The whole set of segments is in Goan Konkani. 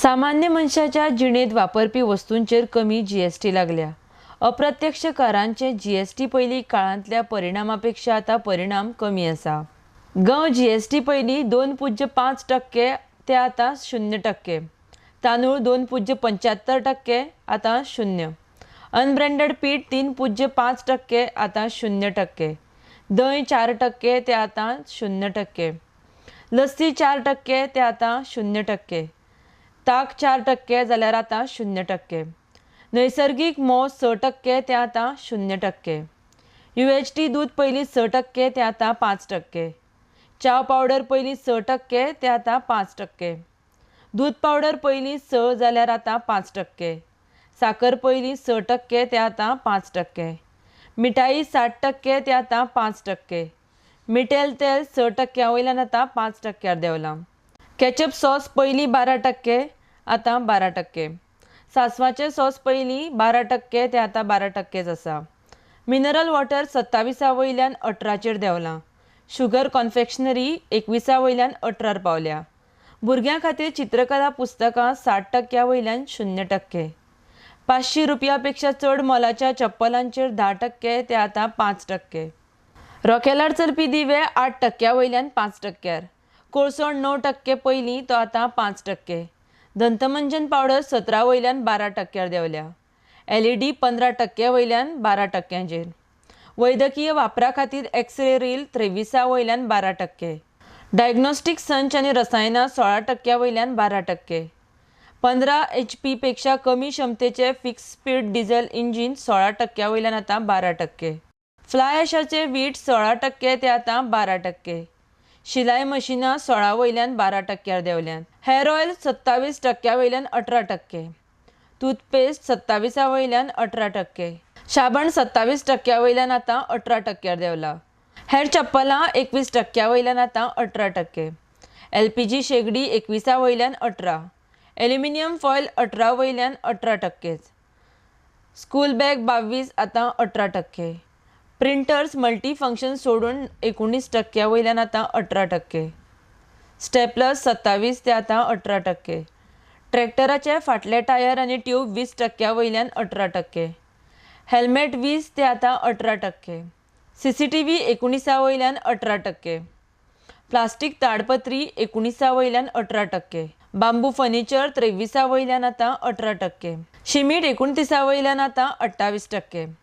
सामान्य मनशाच्या जिणेंत वापरपी वस्तूंचेर कमी जीएसटी लागल्या. अप्रत्यक्ष करांचे जीएसटी पयलीं काळांतल्या परिणामा पेक्षा आतां परिणाम कमी आसा. गंव जीएसटी पयलीं 2.5% ते आतां 0%, तांदूळ 2.75% आतां 0, अनब्रँडेड पीठ 3.5% आतां 0%, दही 4% ते आतां 0%, लस्सी 4% ते आतां 0%, ताक 4% जाल्यार आतां 0%, नैसर्गीक म्होंव 6% ते आतां 0%, UHT दूद पयलीं 6% ते आतां 5%, च्याव पावडर पयलीं 6% ते आतां 5%, दूद पावडर पयलीं 6 जाल्यार आतां 5%, साकर पयलीं 6% ते आतां 5%, मिठाई 60% ते आतां 5%, मिठेल तेल 6% वयल्यान आतां 5% देंवलां, केचप सॉस पयलीं 12% आतां 12%, सांसवाचें सॉस पयलीं 12% ते आतां 12% आसा, मिनरल वॉटर 27 वयल्यान 18चेर देंवलां, शुगर कॉन्फेक्शनरी 21 वयल्यान 18 पावल्या, भुरग्यां खातीर चित्रकला पुस्तकां 60% वयल्यान 0%, 500 रुपया पेक्षा चड मोलाच्या चप्पलांचेर 10% ते आतां 5%, रॉकेलार चलपी दिवे 8% वयल्यान 5%, कोळसो 9% पयलीं तो आतां 5%, दंतमंजन पावडर 17 वयल्यान 12% देंवल्या, LED 15% वयल्यान 12%चेर, वैद्यकीय वापरा खातीर एक्सरे रील 23 वयल्यान 12%, डायग्नोस्टीक संच आनी रसायनां 16% वयल्यान 12%, 15 HP पेक्षा कमी क्षमतेचे फिक्स स्पीड डिझेल इंजीन 16% वयल्यान आतां 12%, फ्लाय ॲशाचे वीट 16% ते आतां 12%, शिलाई मशिनां 16 वयल्यान 12% देंवल्यात, हेअर ऑयल 27% वयल्यान 18%, टूथपेस्ट 27 वयल्यान 18%, साबण 27% वयल्यान आतां 18% देंवला, हेर चप्पलां 21% वयल्यान आतां 18%, LPG शेगडी 21 वयल्यान 18, एल्युमिनियम फॉयल 18 वयल्यान 18%, स्कूल बॅग 22 आतां 18%, प्रिंटर्स मल्टीफंक्शन सोडून 19% वयल्यान आतां 18%, स्टेपलर्स 27 ते आतां 18%, ट्रॅक्टराचे फाटले टायर आनी ट्यूब 20% वयल्यान 18%, हेल्मेट 20 ते आतां 18%, CCTV 19 वयल्यान 18%, प्लास्टीक ताडपत्री 19 वयल्यान 18%, बांबू फर्निचर 23 वयल्यान आतां 18%, शिमीट 29 वयल्यान आतां 28%.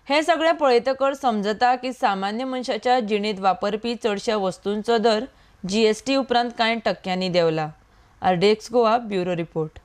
हें सगळें पळयतकर समजता की सामान्य मनशाच्या जिणेंत वापरपी चडश्या वस्तूंचो दर जीएसटी उपरांत कांय टक्क्यांनी देंवला. RDX Goa bureau report.